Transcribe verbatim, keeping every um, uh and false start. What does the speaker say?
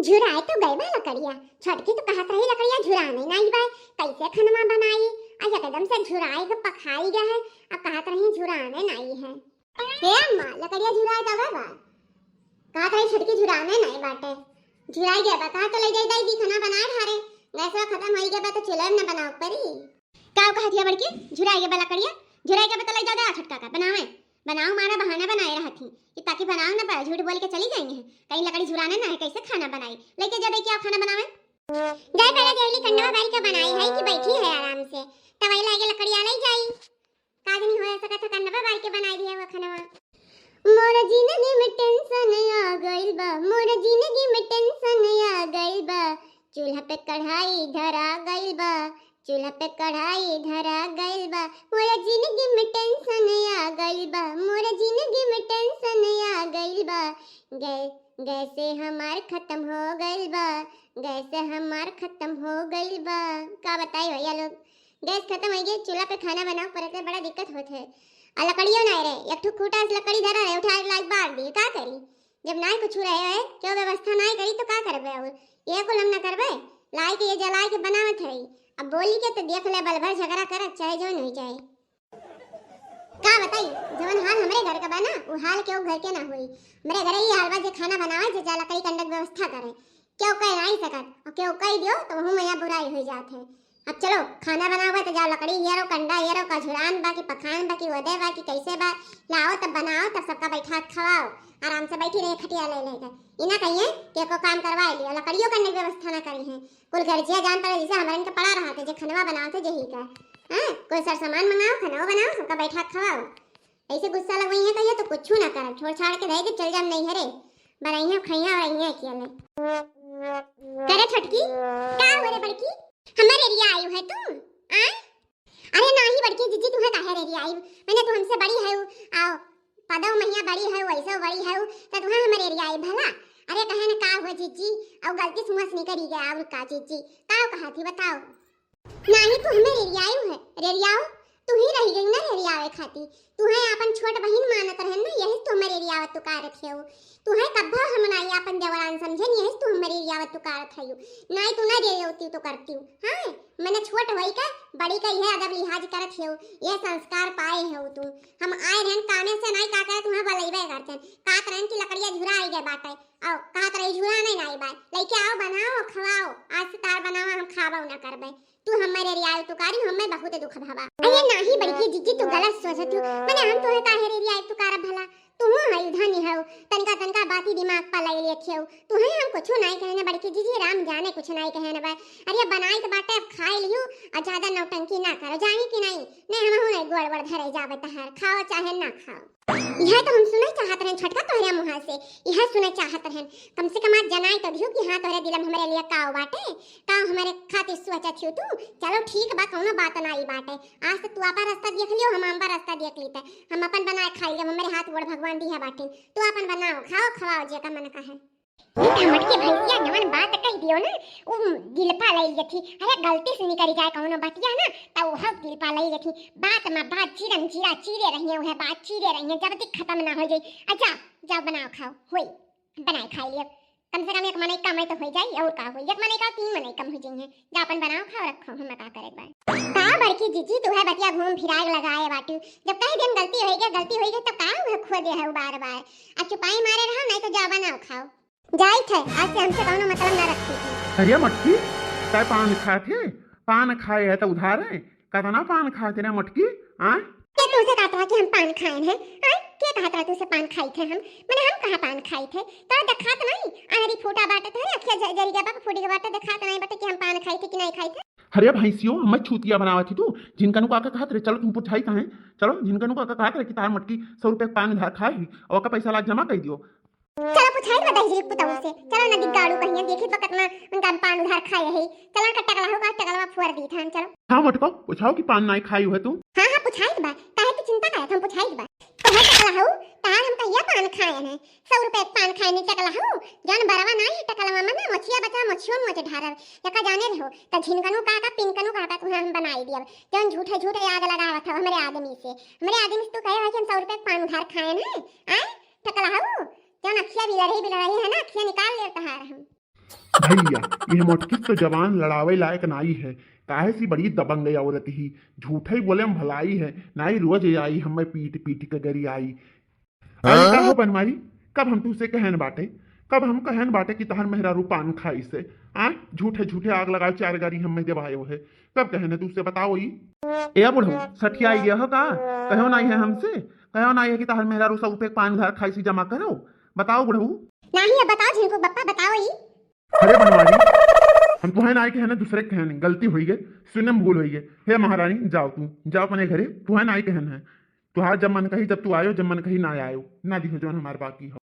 झुराए तो गए बा लकड़िया, छोटकी तो कहत रही लकड़िया झुराने नाई बा, कैसे खनवा बनाई? आ एकदम से झुराए के पखाई गए है, अब कहत रही झुराने नाई है। हे अम्मा, लकड़िया झुराए तो गए बा, कहत रही छोटकी झुराने नाई बाटे, झुराए गए बा, कहा तो ले जाई दाई दी खाना बनाए घरे, गैसवा खत्म होई गए बा तो चूल्हे में न बनाओ परी। का कहत हिया बड़की, झुराए गए बा लकड़िया, झुराए गए बा तो ले जाओ दे छोटका का बनावे, बनाओ मारा बहाना बनाए रहत ही कि ताकि बनाओ ना पाए, झूठ बोल के चली जाएंगे हैं। कहीं लकड़ी झुराने ना है, कैसे खाना बनाई? लेके जा दे क्या खाना बनावे? जाए पहले देहली कंडवा बारी के बनाई है कि बैठी है आराम से, तब वही लागे लकड़िया ले जाई। का जनी हो सकत है कंडवा बारी के बनाई दिया हुआ खानवा। मोर जिंदगी में टेंशन आ गइल बा, मोर जिंदगी में टेंशन आ गइल बा, चूल्हा पे कढ़ाई धरा गइल बा, चूल्हा पे कढ़ाई धरा गइल बा, मोर जिंदगी में टेंशन आ गइल बा, मोर जिंदगी में टेंशन आ गइल बा। गै-, गैसे हमार खत्म हो गइल बा, गैसे हमार खत्म हो गइल बा। का बताई भैया लोग, गैस खत्म हो गई, चूल्हा पे खाना बनाओ परत है, बड़ा दिक्कत होत है। आ लकड़ियों ना रहे, एक ठो खूटा से लकड़ी धरा रहे, उठा के लाके बार दिए, का करी? जब नाई कुछ रहे है, क्यों व्यवस्था नाई करी तो का करबे? और ये कुल हम ना करबे, लाई के ये जलाए के बनावत है। अब बोली के तो देख ले, बल भर झगड़ा करत चाहे जौन हो जाए। का बताई, जवन हाल हमरे घर का बा ना, वो हाल केहू घर के ना होई। हमरे घरे ही हाल बा, जे खाना बनावे, जे जा लकड़ी कंडक व्यवस्था करे। केहू कह नाई सकत, और केहू कह दियो तो वहू में यहाँ बुराई हो जात है। अब चलो, खाना बनावे तो जाओ, लकड़ी हेरो, कंडा हेरो, का झुरान बा कि पखान बा कि वदे बा कि कैसे बा, लाओ तब बनाओ, तब सबका बैठा के खवाओ, आराम से बैठी रहे खटिया ले लेकर। इना कहिए कि एको काम करवा लियो, लकड़ियों करने की व्यवस्था ना करी है। कुल गर्जिया जान पड़े, जैसे हमरन के पड़ा रहा थे, जे खनवा बनाओ थे, जे ही का, हाँ, कोई सर सामान मंगाओ, खनवा बनाओ, सबका बैठा के खवाओ। ऐसे गुस्सा लगवाई है कहिए तो कुछ ना करब, छोड़ छाड़ के दे दे, चल जाम नहीं हरे, बनाई है, खाई है और आई है अकेले। करे छोटकी, का हो रे बड़की, हमरे एरिया आई है तू, आ? अरे नाही बड़की जीजी, तुहे काहे रे रियाई? मैंने तू हमसे बड़ी है, आओ पदव महिया बड़ी है, वैसे बड़ी है, तो तुहे हमरे रियाई भला? अरे कहे न का हुआ जीजी, और गलती से मुँह से निकल ही गया, और का जीजी, का कहा थी बताओ? नाही तू हमरे रियाई है, रेरियाओ, तू ही रह गई ना रेरियावे खाती, तुहे अपन छोट बहिन मानत रहन ना, यही तो हमरे रियावत तू कारत है। तुहे कब्बो हम नाई आपन देवरान समझेन, यही तू हमरे रियावत तू कारत है, नाई तू ना रेरियावती तो करती हूँ, हाँ? मैंने छोट होई का बड़ी का यह अदब लिहाज करत हेउ, यह संस्कार पाए हेउ तू। हम आए रहन कामे से नाई का करे तुहाँ बलैबे करते हैं। कहत रहन कि लकड़िया झुरा आई गए बाटे। आओ, कहत रही झुरा नहीं नाई बाय। लइके आओ, बनाओ, खवाओ। आज से तार बनावा हम खाबो ना करबे। तू हमरे रियाई तुकारी हमें बहुत दुख भवा। अरे नाही बड़की जीजी, तू गलत सोचत हो। मैंने हम तोहे काहे रे रियाई तुकारब भला? तुहू हई धनी हऊ, तनका तनका बाती दिमाग पर लाई लेत हेउ। तुहे हम कुछो नाई कहेन बड़की जीजी, राम जाने कुछ नाई कहेन बा। अरे बनाई तो बाटे, अब खाए लियो, और ज्यादा नौटंकी ना करो, जानी कि नाई? नहीं, हमहू नहीं गोड़ वोड़ धरे जाबे तहार, खाओ चाहे ना खाओ। यह तो हम सुने चाहत रहन छोटका तोहरे मुँह से, यह सुने चाहत रहन। कम से कम आज जनाई तो दियो कि हाँ तोहरे दिल में हमरे लिए काव बाटे, काव हमरे खातिर सोचत हियो तू। चलो ठीक बा, कौनो बात नाई बाटे। आज तो तू आपन रास्ता देख लियो, हम आपन रास्ता देख लीते। हम अपन बनाए खाई लेब, हमरे हाथ गोड़ भगवान दिया बाटे। तू अपन बनाओ, खाओ, खवाओ, जे का मन का है। ई तो मोटकी भैंसिया जवन बात कह दियो ना, उ दिल पा ले लेथी। अरे गलती से निकल जाए कौनो बतिया ना, त उ हम दिल पा ले लेथी। बात में बात, चीरम चीरा चीरे रहिए, उहे बात चीरे रहिए, जब तक खत्म ना हो जाई। अच्छा, जाओ बनाओ खाओ, होई, बनाए खाई लियो। कम से कम एक मनई कम तो हो जाई, और का होई, एक मनई का तीन मनई कम हो जाई है। जा अपन बनाओ खाओ रखो, हम का करे एक बार। का बड़की जीजी, तू है बतिया घूम फिराग लगाए बाटू। जब कई दिन गलती होई गई, गलती होई गई, तो का हुआ खो दे है बार बार। अब चुपाई मारे रहो, नहीं तो जा बनाओ खाओ। जाई थे, आज से हमसे कौनो मतलब ना रखती थी। अरे मटकी, तै पान खाए थे? पान खाए है तो उधार है। कतना पान खाए थे रे मटकी? आय? के तुमसे कहत रहा कि हम पान खाए हैं? आय? के कहत रहा तुमसे पान खाई थे हम? मैंने हम कहाँ पान खाई थे? तो देखात नहीं? अनरी फूटा बाटे तो है, अखिया ज-, जरी गया बाप फूटी के बाटे, देखात नहीं बाटे कि हम पान खाई थे कि नहीं खाई थे? अरे भैंसियो, हमें छूतिया बनावत थी तू। झिनकनू काका कहत रहे, चलो तुम पुछाई कहें, चलो झिनकनू काका कहत रहे कि तार मटकी सौ रुपये पान उधार खाए ही, और का पैसा लाग जमा कर दियो। चलो पुछाई बा दहिजरी पुतहू से। चलो ना दिग्गाड़ू कहिया, देखी बा कितना उनका पान उधार खाए है। चलो ना टकला हो का टकलवा फोड़ दी था हम, चलो। हाँ मटको, पुछाओ कि पान नाई खाई हुए तू। हाँ, हाँ, पुछाई बा। काहे तू चिंता करत, हम पुछाई बा। तो है टकला हो, तार हम कहिया पान खाए हैं? सौ रुपए के पान खाए नहीं टकला हो। जान बरवा नाई है टकलवा में ना, मछिया बचा, मछियो में मच ढारब। यका जाने रहो, त झिनकनू काका, पिनकनू काका तुहे हम बनाई दियब। जौन झूठे झूठे याद लगावत हो हमरे आदमी से। हमरे आदमी से तू कहे भाई कि हम सौ रुपए के पान उधार खाए हैं। आय? टकला हो, जौन अखिया बिलरही बिलरही है ना, अखिया निकाल ले तहार हम। भैया, यह मोटकी तो जबान लड़ावे लायक नाई है। काहे सी बड़ी दबंग औरत ही, झूठे ही बोले हम भलाई है, नाई रोज ये आई हमें पीट पीट के गरी आई। अरे का हो बनवारी, कब हम तुझसे कहन बाटे, कब हम कहन बाटे कि तहर मेहरारू पान खाई से? आ, झूठे झूठे आग लगाए चार गारी हमें देवायो है। कब कहन है तुझसे, बताओ ई। ए बुढ़ऊ, सठियाई गया हो का? कहो नाई है हमसे, कहो नाई है कि तहर मेहरारू सौ रुपये पान घर खाई से जमा करो। बताओ बुढ़ऊ। नाही, अब बताओ झिनकू बप्पा, बताओ ई। अरे बनवारी, हम तुहे नाई कहन है, दूसरे कहन है, गलती होई गई, सुने में भूल होई गई। हे महारानी, जाओ तू, जाओ अपने घरे, तुहे नाई कहन है। तुहार जब मन कही जब तू आयो, जब मन कही ना आयो, ना दिहो जौन हमार बाकी हो।